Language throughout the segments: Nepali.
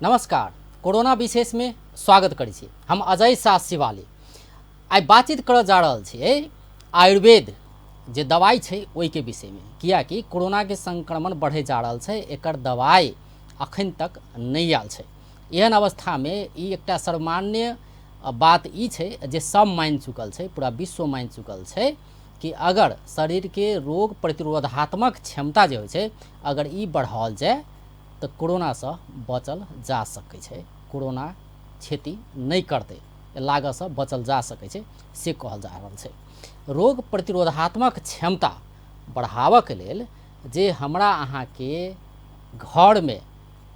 नमस्कार। कोरोना विशेष में स्वागत करै छी। हम अजय शाह शिवाली आई बातचीत कर जा रहल छियै आयुर्वेद जे दवाई छै ओहि के विषय में, कियाकि कोरोना के संक्रमण बढ़े जा रहल छै, एकर दवाई अखन तक नहीं आयल छै। एहन अवस्था में ई एकटा सर्वमान्य बात ई छै जे सब मान चुकल छै, पूरा विश्व मान चुकल छै कि अगर शरीर के रोग प्रतिरोधात्मक क्षमता जे होइ छै अगर ई बढ़ाओल जाए तो कोरोना से बचल जा सकै छै। कोरोना क्षति नहीं करते लागत से बचल जा सकै छै से कहल जा रहल छै। रोग प्रतिरोधात्मक क्षमता बढ़ावा के लेल जे हमरा अहाँ के घर में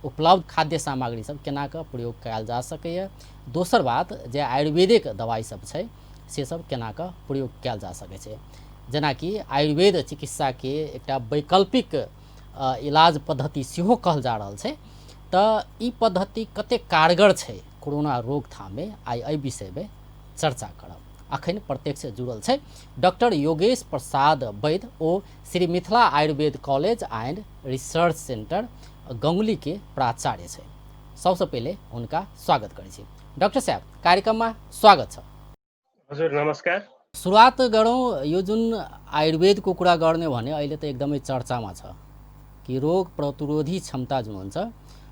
उपलब्ध खाद्य सामग्री सब केना के प्रयोग कयल जा सकैए, दोसर बात जे आयुर्वेदिक दवाई सब छै से सब केना के प्रयोग कयल जा सकै छै। जेना कि आयुर्वेद चिकित्सा के एकटा वैकल्पिक इलाज पद्धति सेहो कहल जा रहल छै। तो ई पद्धति कते कारगर छै कोरोना रोकथाम में, आई एहि विषय में चर्चा करब। अखन प्रत्यक्ष जुड़ल छै डॉक्टर योगेश प्रसाद वैद्य, ओ Shri Mithila Ayurveda college and research centre Ganguli के प्राचार्य छै। सबसे पहले उनका स्वागत करै छी। डॉक्टर साहब, कार्यक्रम में स्वागत छ। हजुर नमस्कार। सुरुवात गरौँ, यो जुन आयुर्वेदको कुरा गर्ने भने अहिले त एकदमै चर्चामा छ कि रोग प्रतिरोधी क्षमता जुन हुन्छ,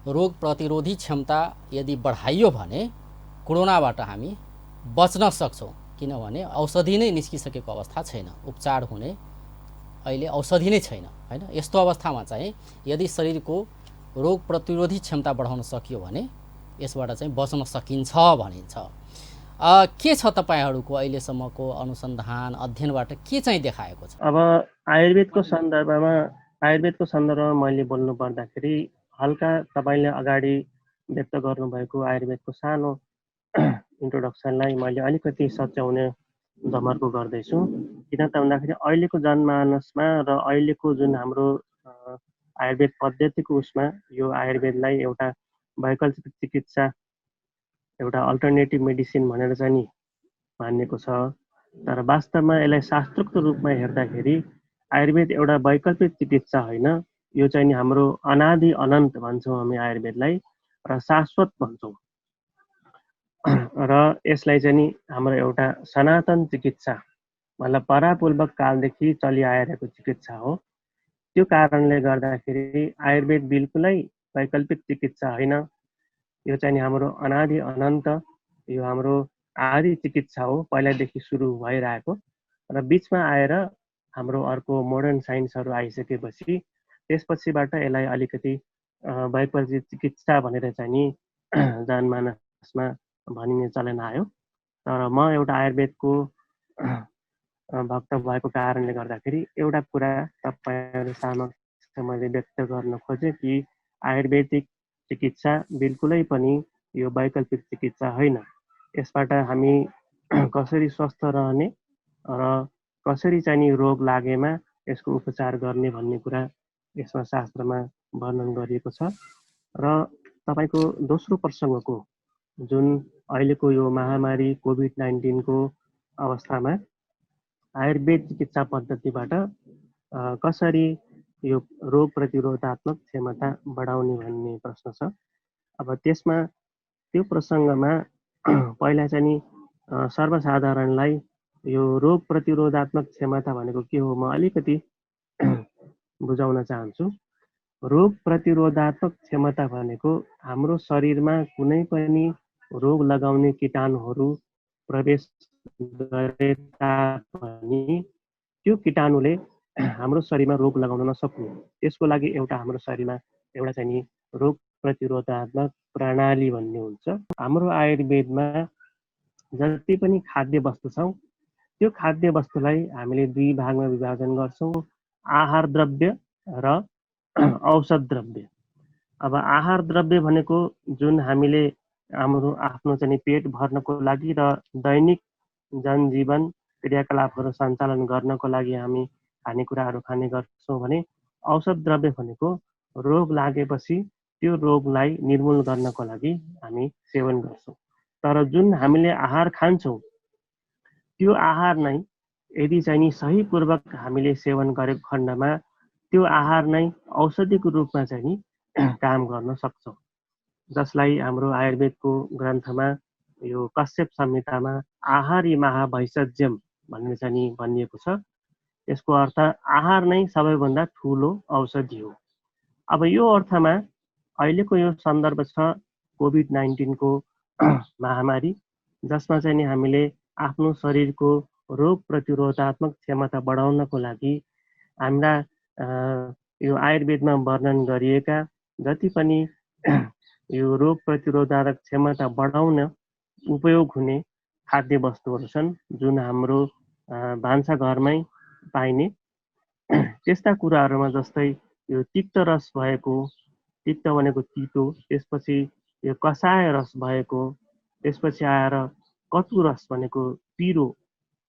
रोग प्रतिरोधी क्षमता यदि बढाइयो भने कोरोनाबाट हामी बच्न सक्छौँ, किनभने औषधि नै निस्किसकेको अवस्था छैन, उपचार हुने अहिले औषधि नै छैन हैन। यस्तो अवस्थामा चाहिँ यदि शरीरको रोग प्रतिरोधी क्षमता बढाउन सकियो भने यसबाट चाहिँ बच्न सकिन्छ भनिन्छ। के छ तपाईहरुको अहिलेसम्मको अनुसन्धान अध्ययनबाट के चाहिँ देखाएको छ? अब आयुर्वेदको सन्दर्भमा मैले बोल्नु पर्दाखेरि हल्का तपाईले अगाडि व्यक्त गर्नुभएको आयुर्वेदको सानो इन्ट्रोडक्सनलाई मैले अलिकति सच्याउने जमर्को गर्दैछु। किन त भन्दाखेरि अहिलेको जनमानसमा र अहिलेको जुन हाम्रो आयुर्वेद पद्धतिको उसमा यो आयुर्वेदलाई एउटा वैकल्पिक चिकित्सा, एउटा अल्टरनेटिभ मेडिसिन भनेर चाहिँ नि मानिएको छ। तर वास्तवमा यसलाई शास्त्रोक्त रूपमा हेर्दाखेरि आयुर्वेद एउटा वैकल्पिक चिकित्सा होइन, यो चाहिँ नि हाम्रो अनादि अनन्त भन्छौँ हामी आयुर्वेदलाई, र शाश्वत भन्छौँ। र यसलाई चाहिँ नि हाम्रो एउटा सनातन चिकित्सा, मतलब परापूर्वक कालदेखि चलिआइरहेको चिकित्सा हो। त्यो कारणले गर्दाखेरि आयुर्वेद बिल्कुलै वैकल्पिक चिकित्सा होइन, यो चाहिँ नि हाम्रो अनादि अनन्त, यो हाम्रो आदि चिकित्सा हो, पहिलादेखि सुरु भइरहेको। र बिचमा आएर हाम्रो अर्को मोडर्न साइन्सहरू आइसकेपछि त्यसपछिबाट यसलाई अलिकति वैकल्पिक चिकित्सा भनेर चाहिँ नि जनमानसमा भनिने चलन आयो। तर म एउटा आयुर्वेदको भक्त भएको कारणले गर्दाखेरि एउटा कुरा तपाईहरु समक्ष मैले व्यक्त गर्न खोजेँ कि आयुर्वेदिक चिकित्सा बिल्कुलै पनि यो वैकल्पिक चिकित्सा होइन। यसबाट हामी कसरी स्वस्थ रहने र कसरी चाहिँ नि रोग लागेमा यसको उपचार गर्ने भन्ने कुरा यसमा शास्त्रमा वर्णन गरिएको छ। र तपाईको दोस्रो प्रसङ्गको जुन अहिलेको यो महामारी कोभिड-19 को अवस्थामा आयुर्वेद चिकित्सा पद्धतिबाट कसरी यो रोग प्रतिरोधात्मक क्षमता बढाउने भन्ने प्रश्न छ। अब त्यसमा त्यो प्रसङ्गमा पहिला चाहिँ नि सर्वसाधारणलाई यो रोग प्रतिरोधात्मक क्षमता भनेको के हो म अलिकति बुझाउन चाहन्छु। रोग प्रतिरोधात्मक क्षमता भनेको हाम्रो शरीरमा कुनै पनि रोग लगाउने कीटाणुहरू प्रवेश गरे तापनि त्यो कीटाणुले हाम्रो शरीरमा रोग लगाउन नसक्नु, त्यसको लागि एउटा हाम्रो शरीरमा एउटा चाहिँ नि रोग प्रतिरोधात्मक प्रणाली भन्ने हुन्छ। हाम्रो आयुर्वेदमा जति पनि खाद्य वस्तु छौँ त्यो खाद्य वस्तुलाई हामीले दुई भागमा विभाजन गर्छौँ, आहार द्रव्य र औषध द्रव्य। अब आहार द्रव्य भनेको जुन हामीले हाम्रो आफ्नो चाहिँ पेट भर्नको लागि र दैनिक जनजीवन क्रियाकलापहरू सञ्चालन गर्नको लागि हामी खानेकुराहरू खाने गर्छौँ भने औषध द्रव्य भनेको रोग लागेपछि त्यो रोगलाई निर्मूल गर्नको लागि हामी सेवन गर्छौँ। तर जुन हामीले आहार खान्छौँ त्यो आहार नै यदि चाहिँ नि सही पूर्वक हामीले सेवन गरेको खण्डमा त्यो आहार नै औषधिको रूपमा चाहिँ नि काम गर्न सक्छ। जसलाई हाम्रो आयुर्वेदको ग्रन्थमा यो कश्यप संहितामा आहारी महाभैषज्यम भन्ने चाहिँ नि भनिएको छ। यसको अर्थ आहार नै सबैभन्दा ठुलो औषधि हो। अब यो अर्थमा अहिलेको यो सन्दर्भ छ कोभिड-19को महामारी, जसमा चाहिँ नि हामीले आफ्नो शरीरको रोग प्रतिरोधात्मक क्षमता बढाउनको लागि हाम्रा यो आयुर्वेदमा वर्णन गरिएका जति पनि यो रोग प्रतिरोधक क्षमता बढाउन उपयोग हुने खाद्य वस्तुहरू छन्, जुन हाम्रो भान्साघरमै पाइने त्यस्ता कुराहरूमा जस्तै यो तिक्त रस भएको, तिक्त भनेको तितो, त्यसपछि यो कषाय रस भएको, त्यसपछि आएर कटु रस भनेको पिरो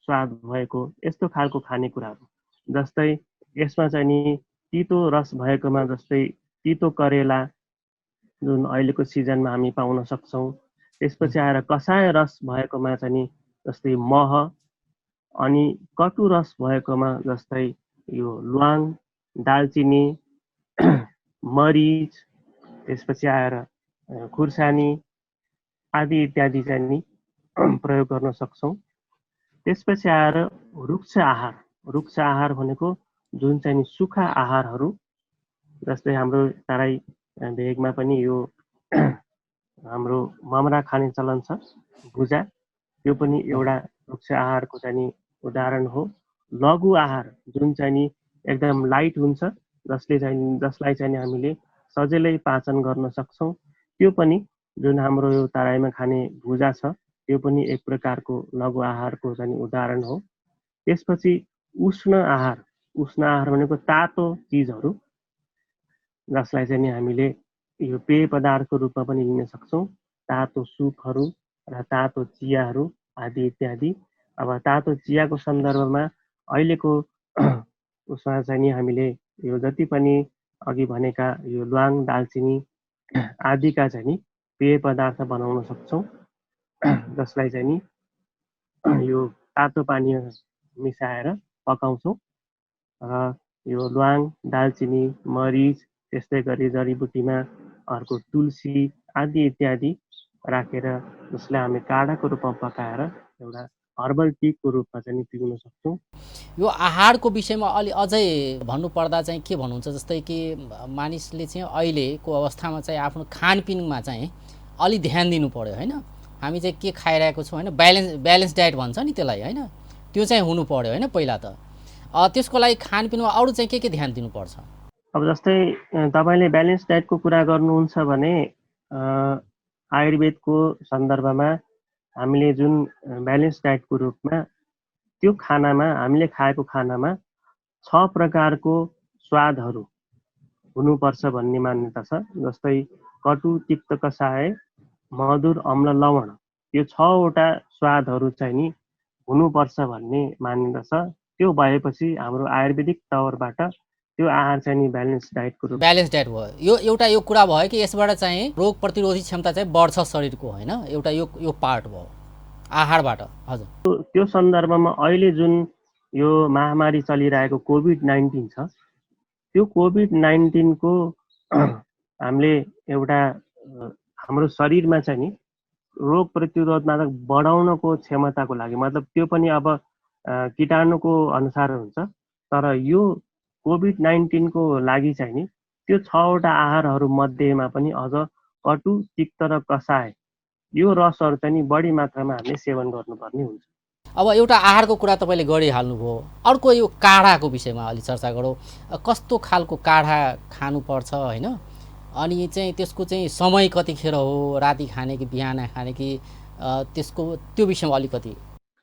स्वाद भएको, यस्तो खालको खानेकुराहरू। जस्तै यसमा चाहिँ नि तितो रस भएकोमा जस्तै तितो करेला, जुन अहिलेको सिजनमा हामी पाउन सक्छौँ। त्यसपछि आएर कषाय रस भएकोमा चाहिँ नि जस्तै मह, अनि कटु रस भएकोमा जस्तै यो ल्वाङ, दालचिनी, मरिच, त्यसपछि आएर खुर्सानी आदि इत्यादि चाहिँ नि प्रयोग गर्न सक्छौँ। त्यसपछि आएर रुक्ष आहार, रुक्ष आहार भनेको जुन चाहिँ नि सुखा आहारहरू, जस्तै हाम्रो तराई भेगमा पनि यो हाम्रो ममरा खाने चलन छ, भुजा, त्यो पनि एउटा रुक्ष आहारको चाहिँ नि उदाहरण हो। लघु आहार जुन चाहिँ नि एकदम लाइट हुन्छ, जसलाई चाहिँ हामीले सजिलै पाचन गर्न सक्छौँ, त्यो पनि जुन हाम्रो यो तराईमा खाने भुजा छ, त्यो पनि एक प्रकारको लघु आहारको चाहिँ उदाहरण हो। त्यसपछि उष्ण आहार भनेको तातो चिजहरू, जसलाई चाहिँ नि हामीले यो पेय पदार्थको रूपमा पनि लिन सक्छौँ। तातो सुपहरू र तातो चियाहरू आदि इत्यादि। अब तातो चियाको सन्दर्भमा अहिलेको उसमा चाहिँ नि हामीले यो जति पनि अघि भनेका यो ल्वाङ, दालचिनी आदिका चाहिँ नि पेय पदार्थ बनाउन सक्छौँ, जसलाई चाहिँ नि यो तातो पानी मिसाएर पकाउँछौँ र यो ल्वाङ, दालचिनी, मरिच, त्यस्तै गरी जडीबुटीमा अर्को तुलसी आदि इत्यादि राखेर जसलाई हामी काढाको रूपमा पकाएर एउटा हर्बल टीको रूपमा चाहिँ पिउन सक्छौँ। यो आहारको विषयमा अलि अझै भन्नुपर्दा चाहिँ के भन्नुहुन्छ, जस्तै कि मानिसले चाहिँ अहिलेको अवस्थामा चाहिँ आफ्नो खानपिनमा चाहिँ अलि ध्यान दिनु पर्यो होइन। हामी चाहिँ के खाइरहेको छौँ होइन, ब्यालेन्स डायट भन्छ नि त्यसलाई होइन, त्यो चाहिँ हुनु पर्यो होइन पहिला त। त्यसको लागि खानपिनमा अरू चाहिँ के ध्यान दिनुपर्छ? अब जस्तै तपाईँले ब्यालेन्स डायटको कुरा गर्नुहुन्छ भने आयुर्वेदको सन्दर्भमा हामीले जुन ब्यालेन्स डायटको रूपमा त्यो खानामा हामीले खाएको खानामा 6 प्रकारको स्वादहरू हुनुपर्छ भन्ने मान्यता छ। जस्तै कटु, तिक्त, कषाय, मधुर, अम्ल, लवण, यो 6 वटा स्वादहरू चाहिँ नि हुनुपर्छ भन्ने मान्यता छ। त्यो भएपछि हाम्रो आयुर्वेदिक तवरबाट त्यो आहार चाहिँ नि ब्यालेन्स डायटको रूप ब्यालेन्स डायट भयो। यो एउटा यो कुरा भयो कि यसबाट चाहिँ रोग प्रतिरोधी क्षमता चाहिँ बढ्छ शरीरको होइन, एउटा यो पार्ट भयो आहारबाट। हजुर, त्यो सन्दर्भमा अहिले जुन यो महामारी चलिरहेको कोभिड-19 छ, त्यो कोभिड-19को हामीले एउटा हाम्रो शरीरमा चाहिँ नि रोग प्रतिरोधमा बढाउनको क्षमताको लागि, मतलब त्यो पनि अब कीटाणुको अनुसार हुन्छ, तर यो कोभिड-19को लागि चाहिँ नि त्यो 6 वटा आहारहरू मध्येमा पनि अझ कटु, तिक्त र कषाय यो रसहरू चाहिँ नि बढी मात्रामा हामीले सेवन गर्नुपर्ने हुन्छ। अब एउटा आहारको कुरा तपाईँले गरिहाल्नुभयो, अर्को यो काढाको विषयमा अलि चर्चा गरौँ। कस्तो खालको काढा खानुपर्छ होइन, अनि चाहिँ त्यसको चाहिँ समय कतिखेर हो, राति खाने कि बिहान खाने कि त्यसको त्यो विषयमा अलिकति।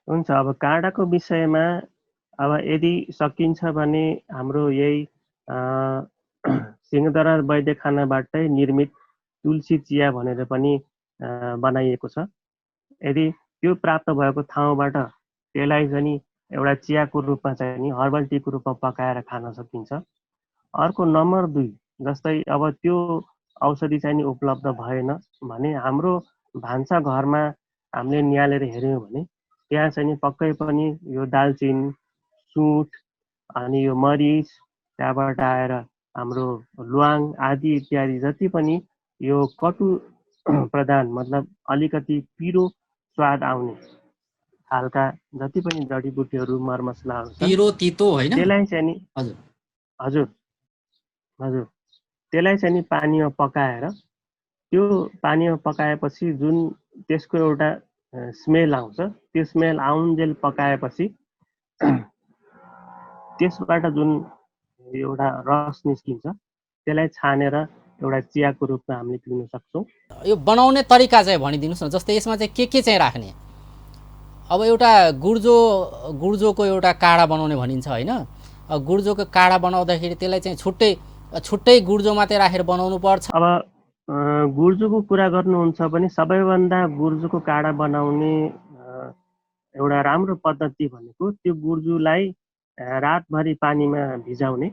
हुन्छ, अब काढाको विषयमा अब यदि सकिन्छ भने हाम्रो यही सिंहदरबार वैद्यखानाबाटै निर्मित तुलसी चिया भनेर पनि बनाइएको छ। यदि त्यो प्राप्त भएको ठाउँबाट त्यसलाई चाहिँ एउटा चियाको रूपमा चाहिँ नि हर्बल टीको रूपमा पकाएर खान सकिन्छ। अर्को नम्बर 2, जस्तै अब त्यो औषधि चाहिँ नि उपलब्ध भएन भने हाम्रो भान्सा घरमा हामीले निहालेर हेऱ्यौँ भने त्यहाँ चाहिँ नि पक्कै पनि यो दालचिनी, सुँठ, अनि यो मरिच, त्यहाँबाट आएर हाम्रो ल्वाङ आदि इत्यादि जति पनि यो कटु प्रधान मतलब अलिकति पिरो स्वाद आउने खालका जति पनि जडीबुटीहरू मरमसलाहरू छन् पिरो तितो होइन? त्यसलाई चाहिँ नि हजुर हजुर हजुर त्यसलाई चाहिँ नि पानीमा पकाएर त्यो पानीमा पकाएपछि जुन त्यसको एउटा स्मेल आउँछ त्यो स्मेल आउन्जेल पकाएपछि त्यसबाट जुन एउटा रस निस्किन्छ त्यसलाई छानेर एउटा चियाको रूपमा हामीले पिउन सक्छौँ। यो बनाउने तरिका चाहिँ भनिदिनुहोस् न। जस्तै यसमा चाहिँ के चाहिँ राख्ने? अब एउटा गुर्जोको एउटा काढा बनाउने भनिन्छ होइन? गुर्जोको काढा बनाउँदाखेरि त्यसलाई चाहिँ छुट्टै गुर्जो मात्रै राखेर बनाउनु पर्छ। अब गुर्जोको कुरा गर्नुहुन्छ भने सबैभन्दा गुर्जोको काढा बनाउने एउटा राम्रो पद्धति भनेको त्यो गुर्जोलाई रातभरि पानीमा भिजाउने,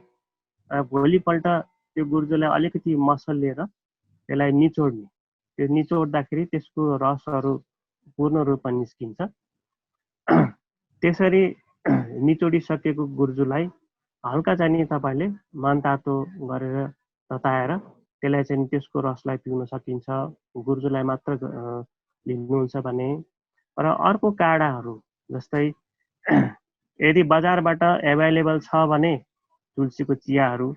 भोलिपल्ट त्यो गुर्जोलाई अलिकति मसलेर त्यसलाई निचोड्ने। त्यो निचोड्दाखेरि त्यसको रसहरू पूर्ण रूपमा निस्किन्छ। त्यसरी निचोडिसकेको गुर्जोलाई हल्का चाहिँ तपाईँले मनतातो गरेर तताएर त्यसलाई चाहिँ त्यसको रसलाई पिउन सकिन्छ। गुर्जोलाई मात्र लिनुहुन्छ भने। र अर्को काढाहरू जस्तै यदि बजारबाट एभाइलेबल छ भने तुलसीको चियाहरू,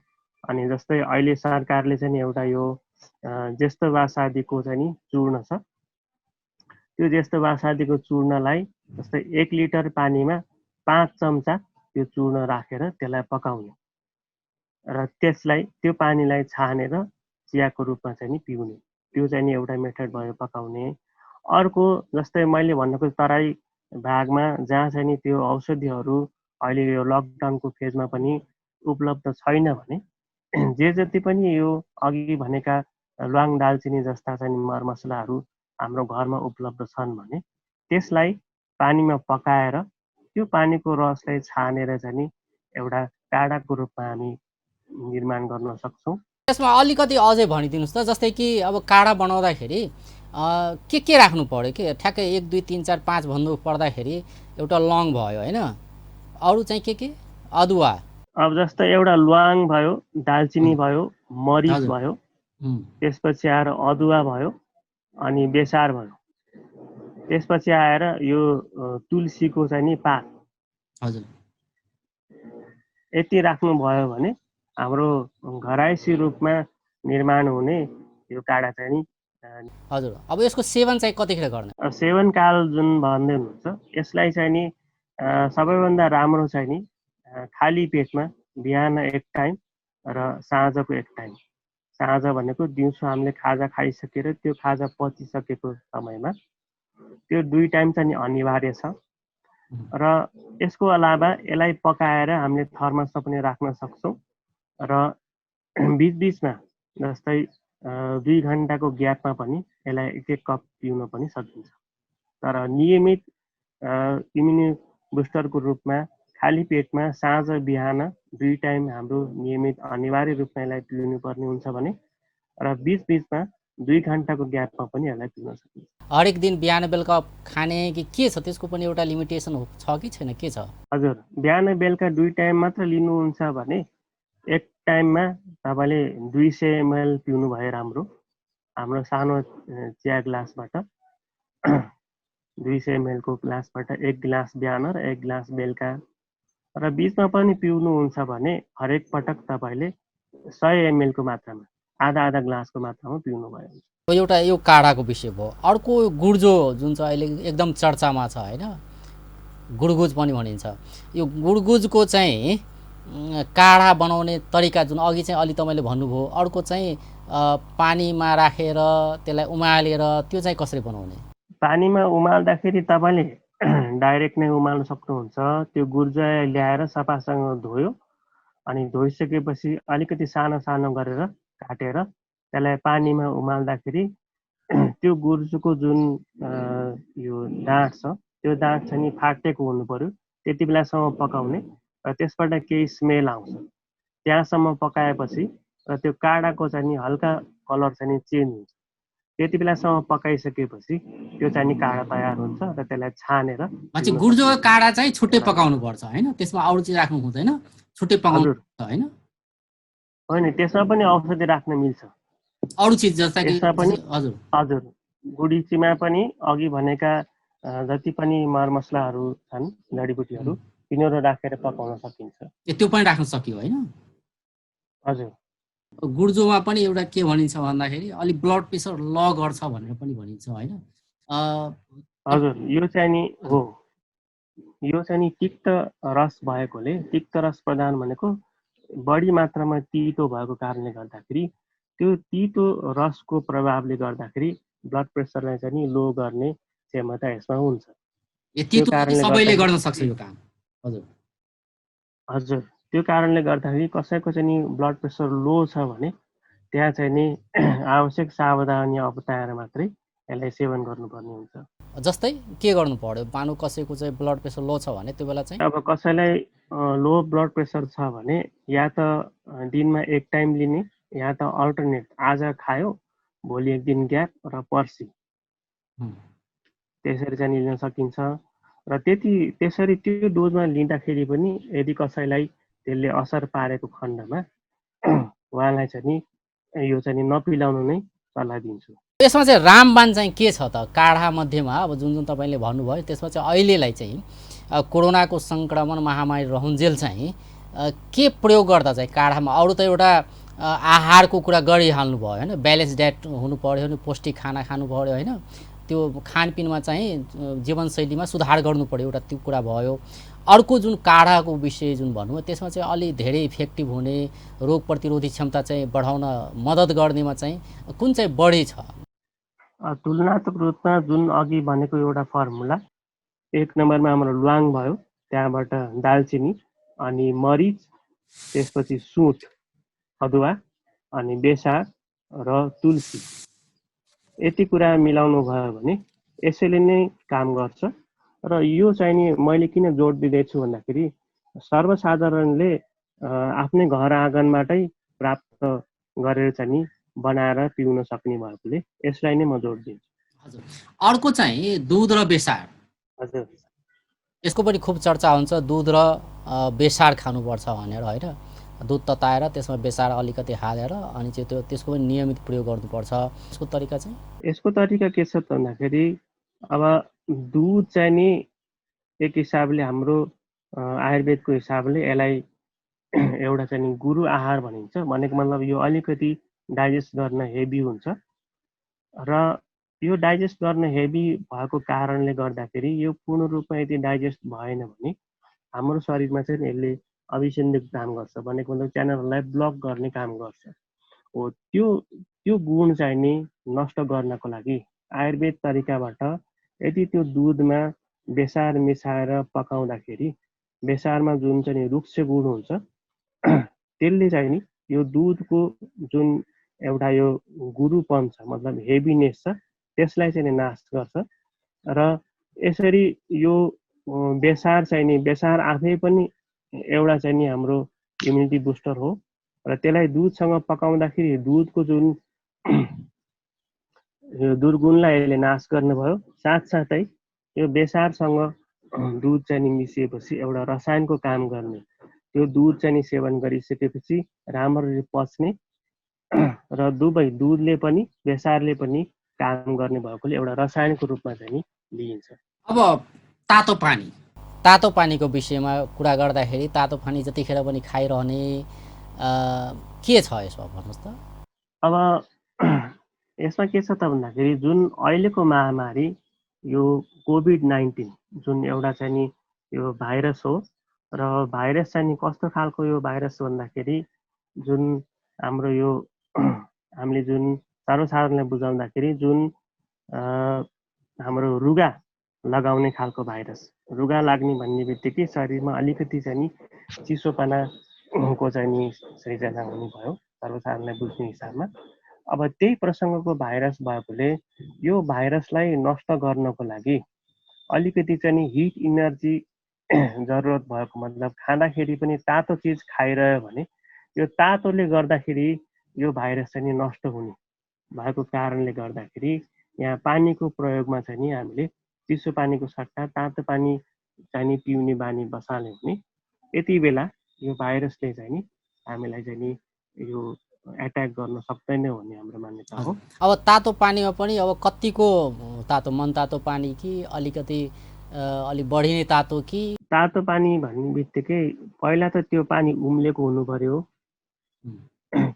अनि जस्तै अहिले सरकारले चाहिँ एउटा यो ज्येष्ठ वासादीको चाहिँ नि चूर्ण छ, त्यो ज्येष्ठ वासादीको चूर्णलाई जस्तै 1 लिटर पानीमा 5 चम्चा त्यो चूर्ण राखेर त्यसलाई पकाउने र त्यसलाई त्यो पानीलाई छानेर चियाको रूपमा चाहिँ नि पिउने। त्यो चाहिँ नि एउटा मेथड भयो पकाउने। अर्को जस्तै मैले भन्नुको तराई भागमा जहाँ चाहिँ नि त्यो औषधिहरू अहिले यो लकडाउनको फेजमा पनि उपलब्ध छैन भने जे जति पनि यो अघि भनेका ल्वाङ दालचिनी जस्ता चाहिँ मरमसलाहरू हाम्रो घरमा उपलब्ध छन् भने त्यसलाई पानीमा पकाएर त्यो पानीको रसलाई छानेर चाहिँ एउटा काढाको रूपमा हामी निर्माण गर्न सक्छौँ। त्यसमा अलिकति अझै भनिदिनुहोस् त। जस्तै कि अब काढा बनाउँदाखेरि के राख्नु पर्यो कि? ठ्याक्कै 1 2 3 4 5 भन्नु पर्दाखेरि एउटा लङ भयो होइन? अरू चाहिँ के? अदुवा। अब जस्तै एउटा ल्वाङ भयो, दालचिनी भयो, मरिच भयो, त्यसपछि आएर अदुवा भयो, अनि बेसार भयो, त्यसपछि आएर यो तुलसीको चाहिँ नि पात। हजुर। यति राख्नुभयो भने हाम्रो घरायसी रूपमा निर्माण हुने यो काढा चाहिँ नि। हजुर। अब यसको सेवन चाहिँ कतिखेर गर्ने? सेवनकाल जुन भन्दै हुनुहुन्छ यसलाई चाहिँ नि सबैभन्दा राम्रो चाहिँ नि खाली पेटमा बिहान 1 टाइम र साँझको 1 टाइम। साँझ भनेको दिउँसो हामीले खाजा खाइसकेर त्यो खाजा पचिसकेको समयमा त्यो 2 टाइम चाहिँ अनिवार्य छ। र यसको अलावा यसलाई पकाएर हामीले थर्मसमा पनि राख्न सक्छौँ र बिचबिचमा जस्तै 2 घन्टाको ग्यापमा पनि यसलाई 1 कप पिउन पनि सकिन्छ। तर नियमित इम्युनि बुस्टरको रूपमा खाली पेटमा साँझ बिहान 2 टाइम हाम्रो नियमित अनिवार्य रूपमा यसलाई पिउनुपर्ने हुन्छ भने र बिचबिचमा 2 घन्टाको ग्यापमा पनि यसलाई पिउन सकिन्छ। हरेक दिन बिहान बेलुका खाने कि के छ? त्यसको पनि एउटा लिमिटेसन छ कि छैन? के छ? हजुर, बिहान बेलुका 2 टाइम मात्र लिनुहुन्छ भने 1 टाइममा तपाईँले 200 ml पिउनु भए राम्रो। हाम्रो सानो चिया ग्लासबाट 200 ml को ग्लासबाट 1 गिलास बिहान र 1 गिलास बेलुका, र बिचमा पनि पिउनुहुन्छ भने हरेक पटक तपाईँले 100 ml को मात्रामा आधा ग्लासको मात्रामा पिउनु भयो। एउटा यो काढाको विषय भयो। अर्को गुर्जो जुन चाहिँ अहिले एकदम चर्चामा छ होइन? गुडगुज पनि भनिन्छ। यो गुडगुजको चाहिँ काढा बनाउने तरिका जुन अघि चाहिँ अलि तपाईँले भन्नुभयो, अर्को चाहिँ पानीमा राखेर त्यसलाई उमालेर त्यो चाहिँ कसरी बनाउने? पानीमा उमाल्दाखेरि तपाईँले डाइरेक्ट नै उमाल्न सक्नुहुन्छ। त्यो गुर्जो ल्याएर सफासँग धोयो, अनि धोइसकेपछि अलिकति सानो सानो गरेर काटेर त्यसलाई पानीमा उमाल्दाखेरि त्यो गुर्जोको जुन यो डाँठ छ त्यो डाँठ चाहिँ नि फाटेको हुनु पर्यो। त्यति बेलासम्म पकाउने र त्यसबाट केही स्मेल आउँछ त्यहाँसम्म पकाएपछि र त्यो काढाको चाहिँ नि हल्का कलर चाहिँ नि चेन्ज हुन्छ। त्यति बेलासम्म पकाइसकेपछि त्यो चाहिँ नि काढा तयार हुन्छ र त्यसलाई छानेर गुर्जोको काढा चाहिँ छुट्टै पकाउनु पर्छ होइन? त्यसमा अरू चाहिँ राख्नु हुँदैन, छुट्टै पकाउनु पर्छ होइन? होइन, त्यसमा पनि औषधि राख्न मिल्छ। अरू चिज जस्ता कि यसमा पनि हजुर हजुर गुडीचीमा पनि अघि भनेका जति पनि मरमसलाहरू छन् जडीबुटीहरू तिनीहरू राखेर पकाउन सकिन्छ। त्यो पनि राख्न सकियो होइन। हजुर गुर्जोमा पनि एउटा के भनिन्छ भन्दाखेरि अलिक ब्लड प्रेसर ल गर्छ भनेर पनि भनिन्छ होइन। हजुर यो चाहिँ नि हजुर। हो, यो चाहिँ नि तिक्त रस भएकोले, तिक्त रस प्रदान भनेको बढी मात्रामा तितो भएको कारणले गर्दाखेरि त्यो तितो रसको प्रभावले गर्दाखेरि ब्लड प्रेसरलाई चाहिँ नि लो गर्ने क्षमता यसमा हुन्छ। त्यो तितो कारणले सबैले गर्न सक्छ गर्दाखेरि यो काम। हजुर हजुर त्यो कारणले गर्दाखेरि कसैको चाहिँ नि ब्लड प्रेसर लो छ भने त्यहाँ चाहिँ नि आवश्यक सावधानी अपनाएर मात्रै यसलाई सेवन गर्नुपर्ने हुन्छ। जस्तै के गर्नु पर्यो मानु कसैको चाहिँ ब्लड प्रेसर लो छ भने त्यो बेला चाहिँ अब कसैलाई लो ब्लड प्रेसर छ भने या त दिनमा एक टाइम लिने या त अल्टरनेट आज खायो भोलि एक दिन ग्याप र पर्सि त्यसरी चाहिँ लिन सकिन्छ। र त्यसरी त्यो डोजमा लिँदाखेरि पनि यदि कसैलाई त्यसले असर पारेको खण्डमा उहाँलाई चाहिँ नि यो चाहिँ नि नपिलाउनु नै सल्लाह दिन्छु। यसमा चाहिँ रामबाण चाहिँ के छ त काढा मध्येमा अब जुन जुन तपाईँले भन्नुभयो त्यसमा चाहिँ अहिलेलाई चाहिँ कोरोनाको सङ्क्रमण महामारी रहन्जेल चाहिँ के प्रयोग गर्दा चाहिँ काढामा अरू त एउटा आहारको कुरा गरिहाल्नु भयो होइन, ब्यालेन्स डायट हुनु पऱ्यो भने पौष्टिक खाना खानु पऱ्यो होइन, त्यो खानपिनमा चाहिँ जीवनशैलीमा सुधार गर्नु पऱ्यो एउटा त्यो कुरा भयो। अर्को जुन काढाको विषय जुन भन्नुभयो त्यसमा चाहिँ अलि धेरै इफेक्टिभ हुने रोग प्रतिरोधी क्षमता चाहिँ बढाउन मद्दत गर्नेमा चाहिँ कुन चाहिँ बढी छ? तुलनात्मक रूपमा जुन अघि भनेको एउटा फर्मुला, एक नम्बरमा हाम्रो ल्वाङ भयो, त्यहाँबाट दालचिनी अनि मरिच, त्यसपछि सुँठ अदुवा अनि बेसार र तुलसी, यति कुरा मिलाउनु भयो भने यसैले नै काम गर्छ। र यो चाहिँ नि मैले किन जोड दिँदैछु भन्दाखेरि सर्वसाधारणले आफ्नै घर आँगनबाटै प्राप्त गरेर चाहिँ नि बनाएर पिउन सक्ने भएकोले यसलाई नै म जोड दिन्छु। हजुर अर्को चाहिँ दुध र बेसार। हजुर यसको पनि खुब चर्चा हुन्छ दुध र बेसार खानुपर्छ भनेर होइन, दुध तताएर त्यसमा बेसार अलिकति हालेर अनि चाहिँ त्यसको पनि नियमित प्रयोग गर्नुपर्छ। यसको तरिका चाहिँ यसको तरिका के छ त भन्दाखेरि अब दुध चाहिँ नि एक हिसाबले हाम्रो आयुर्वेदको हिसाबले यसलाई एउटा चाहिँ नि गुरु आहार भनिन्छ। भनेको मतलब यो अलिकति डाइजेस्ट गर्न हेभी हुन्छ र यो डाइजेस्ट गर्न हेभी भएको कारणले गर्दाखेरि यो पूर्ण रूपमा यदि डाइजेस्ट भएन भने हाम्रो शरीरमा चाहिँ यसले अभिसन्धिक काम गर्छ। भनेको मतलब च्यानललाई ब्लक गर्ने काम गर्छ। हो त्यो गुण चाहिँ नि नष्ट गर्नको लागि आयुर्वेद तरिकाबाट यदि त्यो दुधमा बेसार मिसाएर पकाउँदाखेरि बेसारमा जुन चाहिँ रुक्ष गुण हुन्छ त्यसले चाहिँ नि यो दुधको जुन एउटा यो गुरुपन छ मतलब हेभिनेस छ त्यसलाई चाहिँ नाश गर्छ। र यसरी यो बेसार चाहिँ नि बेसार आफै पनि एउटा चाहिँ नि हाम्रो इम्युनिटी बुस्टर हो र त्यसलाई दुधसँग पकाउँदाखेरि दुधको जुन यो दुर्गुणलाई यसले नाश गर्नुभयो। साथसाथै यो बेसारसँग दुध चाहिँ नि मिसिएपछि एउटा रसायनको काम गर्ने त्यो दुध चाहिँ नि सेवन गरिसकेपछि राम्ररी पच्ने र दुवै दुधले पनि बेसारले पनि काम गर्ने भएकोले एउटा रसायनको रूपमा चाहिँ नि लिइन्छ। अब तातो पानीको विषयमा कुरा गर्दाखेरि तातो पानी जतिखेर पनि खाइरहने के छ यसमा भन्नुहोस् त। अब यसमा के छ त भन्दाखेरि जुन अहिलेको महामारी यो कोभिड-19 जुन एउटा चाहिँ नि यो भाइरस हो र भाइरस चाहिँ नि कस्तो खालको यो भाइरस भन्दाखेरि जुन हाम्रो यो हामीले जुन सर्वसाधारणलाई बुझाउँदाखेरि जुन हाम्रो रुगा लगाउने खालको भाइरस, रुगा लाग्ने भन्ने बित्तिकै शरीरमा अलिकति चाहिँ नि चिसोपनाको चाहिँ नि सृजना हुने भयो सर्वसाधारणलाई बुझ्ने हिसाबमा। अब त्यही प्रसङ्गको भाइरस भएकोले यो भाइरसलाई नष्ट गर्नको लागि अलिकति चाहिँ नि हिट इनर्जी जरुरत भएको मतलब खाँदाखेरि पनि तातो चिज खाइरह्यो भने यो तातोले गर्दाखेरि यो भाइरस चाहिँ नि नष्ट हुने भएको कारणले गर्दाखेरि यहाँ पानीको प्रयोगमा चाहिँ नि हामीले चिसो पानीको सट्टा तातो पानी चाहिँ नि पिउने बानी बसाल्यो भने यति बेला यो भाइरसले चाहिँ नि हामीलाई चाहिँ नि यो एट्याक गर्न सक्दैन भन्ने हाम्रो मान्यता हो। अब तातो पानीमा पनि अब कतिको तातो, मन तातो पानी कि अलिकति अलिक बढी नै तातो कि? तातो पानी भन्ने बित्तिकै पहिला त त्यो पानी उम्लेको हुनु पर्यो।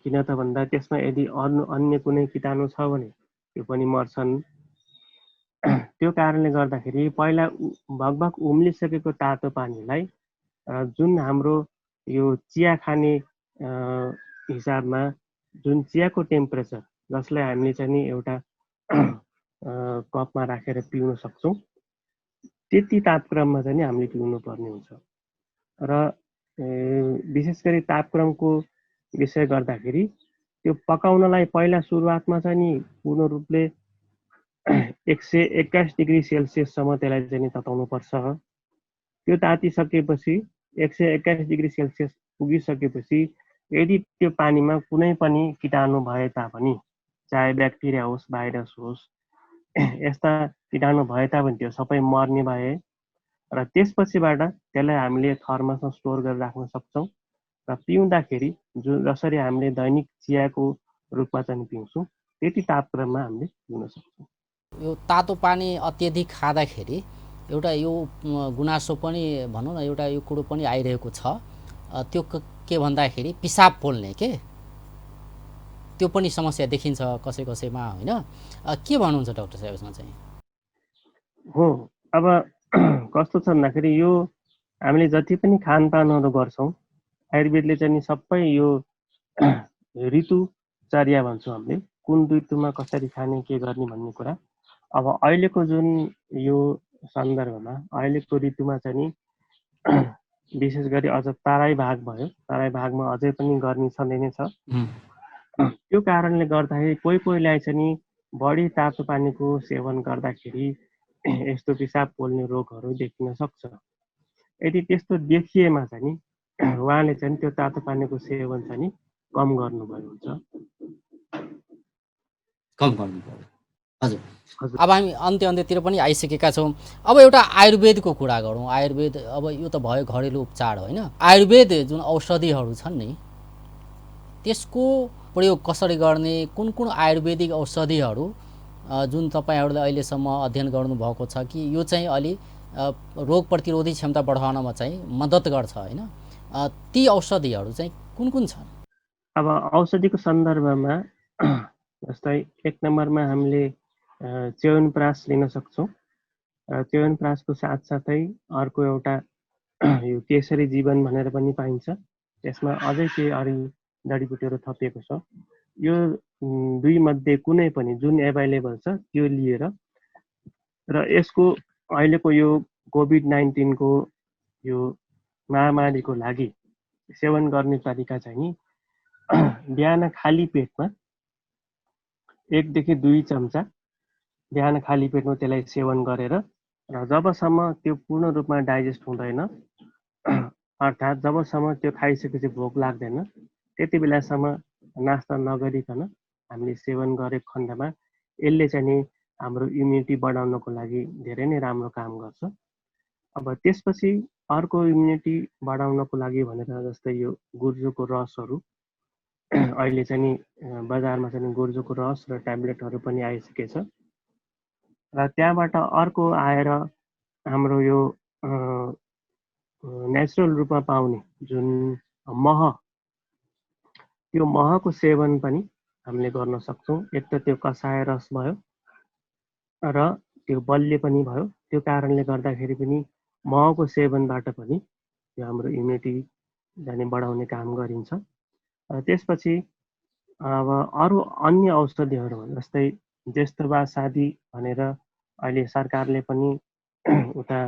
किन त भन्दा त्यसमा यदि अन्य कुनै कीटाणु छ भने त्यो पनि मर्छन्। त्यो कारणले गर्दाखेरि पहिला भगभग उम्लिसकेको तातो पानीलाई जुन हाम्रो यो चिया खाने हिसाबमा जुन चियाको टेम्परेचर जसलाई हामीले चाहिँ नि एउटा कपमा राखेर पिउन सक्छौँ, त्यति तापक्रममा चाहिँ नि हामीले पिउनु पर्ने हुन्छ। र विशेष गरी तापक्रमको विषय गर्दाखेरि त्यो पकाउनलाई पहिला सुरुवातमा चाहिँ नि पूर्ण रूपले 121 डिग्री सेल्सियससम्म त्यसलाई चाहिँ नि तताउनुपर्छ। त्यो तातिसकेपछि 121 डिग्री सेल्सियस पुगिसकेपछि यदि त्यो पानीमा कुनै पनि कीटाणु भए तापनि, चाहे ब्याक्टेरिया होस्, भाइरस होस्, यस्ता कीटाणु भए तापनि त्यो सबै मर्ने भए र त्यसपछिबाट त्यसलाई हामीले थर्मसमा स्टोर गरेर राख्न सक्छौँ र पिउँदाखेरि जसरी हामीले दैनिक चियाको रूपमा चाहिँ पिउँछौँ त्यति तापक्रममा हामीले पिउन सक्छौँ। यो तातो पानी अत्यधिक खाँदाखेरि एउटा यो गुनासो पनि भनौँ न, एउटा यो कुरो पनि आइरहेको छ, त्यो के भन्दाखेरि पिसाब पोल्ने के, त्यो पनि समस्या देखिन्छ कसै कसैमा, होइन? के भन्नुहुन्छ डाक्टर साहब यसमा चाहिँ? हो, अब कस्तो छ भन्दाखेरि यो हामीले जति पनि खानपानहरू गर्छौँ, आयुर्वेदले चाहिँ सबै यो ऋतुचर्या भन्छौँ हामीले, कुन ऋतुमा कसरी खाने के गर्ने भन्ने कुरा। अब अहिलेको जुन यो सन्दर्भमा अहिलेको ऋतुमा चाहिँ नि विशेष गरी अझ तराई भाग भयो, तराई भागमा अझै पनि गर्मी छँदै नै छ। त्यो कारणले गर्दाखेरि कोहीलाई चाहिँ नि बढी तातो पानीको सेवन गर्दाखेरि यस्तो पिसाब पोल्ने रोगहरू देखिन सक्छ। यदि त्यस्तो देखिएमा चाहिँ नि उहाँले चाहिँ त्यो तातो पानीको सेवन चाहिँ नि कम गर्नुभयो हुन्छ। कम गर्नुपर्यो। हजुर। अब हामी अन्त्यतिर पनि आइसकेका छौँ। अब एउटा आयुर्वेदको कुरा गरौँ। आयुर्वेद, अब यो त भयो घरेलु उपचार, होइन? आयुर्वेद जुन औषधिहरू छन् नि, त्यसको प्रयोग कसरी गर्ने, कुन कुन आयुर्वेदिक औषधिहरू जुन तपाईँहरूले अहिलेसम्म अध्ययन गर्नुभएको छ कि यो चाहिँ अलि रोग प्रतिरोधी क्षमता बढाउनमा चाहिँ मद्दत गर्छ, होइन? ती औषधिहरू चाहिँ कुन कुन छन्? अब औषधिको सन्दर्भमा जस्तै 1 नम्बरमा हामीले च्यवनप्रास लिन सक्छौँ। च्यवनप्रासको साथसाथै अर्को एउटा यो केसरी जीवन भनेर पनि पाइन्छ, त्यसमा अझै केही अरू जडीबुटीहरू थपिएको छ। यो दुई मध्ये कुनै पनि जुन एभाइलेबल छ त्यो लिएर र यसको अहिलेको यो कोभिड-19 को यो महामारीको लागि सेवन गर्ने तरिका चाहिँ नि बिहान खाली पेटमा 1 देखि 2 चम्चा बिहान खाली पेटमा त्यसलाई सेवन गरेर र जबसम्म त्यो पूर्ण रूपमा डाइजेस्ट हुँदैन, अर्थात् जबसम्म त्यो खाइसकेपछि भोक लाग्दैन, त्यति बेलासम्म नास्ता नगरिकन हामीले सेवन गरेको खण्डमा यसले चाहिँ नि हाम्रो इम्युनिटी बढाउनको लागि धेरै नै राम्रो काम गर्छ। अब त्यसपछि अर्को इम्युनिटी बढाउनको लागि भनेर जस्तै यो गुर्जोको रसहरू अहिले चाहिँ नि बजारमा चाहिँ गुर्जोको रस र ट्याब्लेटहरू पनि आइसकेछ र त्यहाँबाट अर्को आएर हाम्रो यो नेचुरल रूपमा पाउने जुन मह, त्यो महको सेवन पनि हामीले गर्न सक्छौँ। एक त त्यो कसाय रस भयो र त्यो बल्य पनि भयो। त्यो कारणले गर्दाखेरि पनि महको सेवनबाट पनि त्यो हाम्रो इम्युनिटी जाने बढाउने काम गरिन्छ। त्यसपछि अब अरू अन्य औषधिहरू जस्तै ज्येष्ठवासादि भनेर अहिले सरकारले पनि उता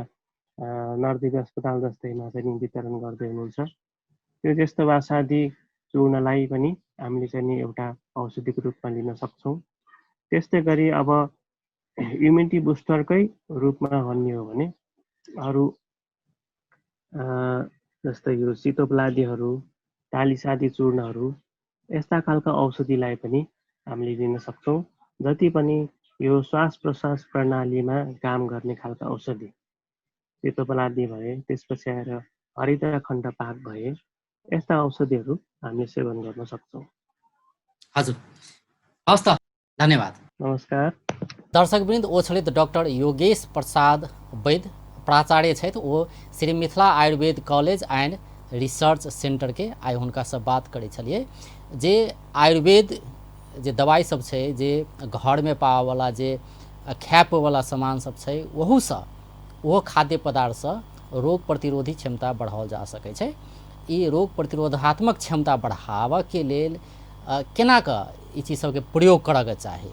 नरदेवी अस्पताल जस्तैमा चाहिँ वितरण गर्दै हुनुहुन्छ। त्यो ज्येष्ठवासादि चूर्णलाई पनि हामीले चाहिँ नि एउटा औषधिको रूपमा लिन सक्छौँ। त्यस्तै गरी अब इम्युनिटी बुस्टरकै रूपमा भन्ने हो भने अरू जस्तै यो सितोप्लादीहरू, टालिसादी चूर्णहरू, यस्ता खालका औषधिलाई पनि हामीले लिन सक्छौँ। जति पनि यो श्वास प्रश्वास प्रणालीमा काम गर्ने खालका औषधि, सितोप्लादी भए, त्यसपछि आएर हरिद्राखण्ड पाक भए, यस्ता औषधिहरू हामीले सेवन गर्न सक्छौँ। हजुर, हवस् त, धन्यवाद। नमस्कार। दर्शकवृन्द, ओ छथि डॉक्टर योगेश प्रसाद वैद्य, प्राचार्य छथि ओ Shri Mithila Ayurveda college and research centre के। आइ हुनका से बात करै छलिए जे आयुर्वेद जे दवाई सब छै, जे घर में पावे वाला जे खाए वाला सामान सब छै, ओहू से ओहो खाद्य पदार्थ से रोग प्रतिरोधी क्षमता बढ़ाओल जा सकै छै। ई रोग प्रतिरोधात्मक क्षमता बढ़ावा के लेल केना कऽ ई चीज सबके प्रयोग करऽ चाही,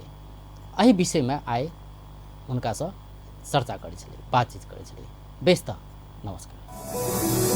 एहि विषय में आइ हुनका से चर्चा करै छलिए, बातचीत करै छलिए। बेस त, नमस्कार।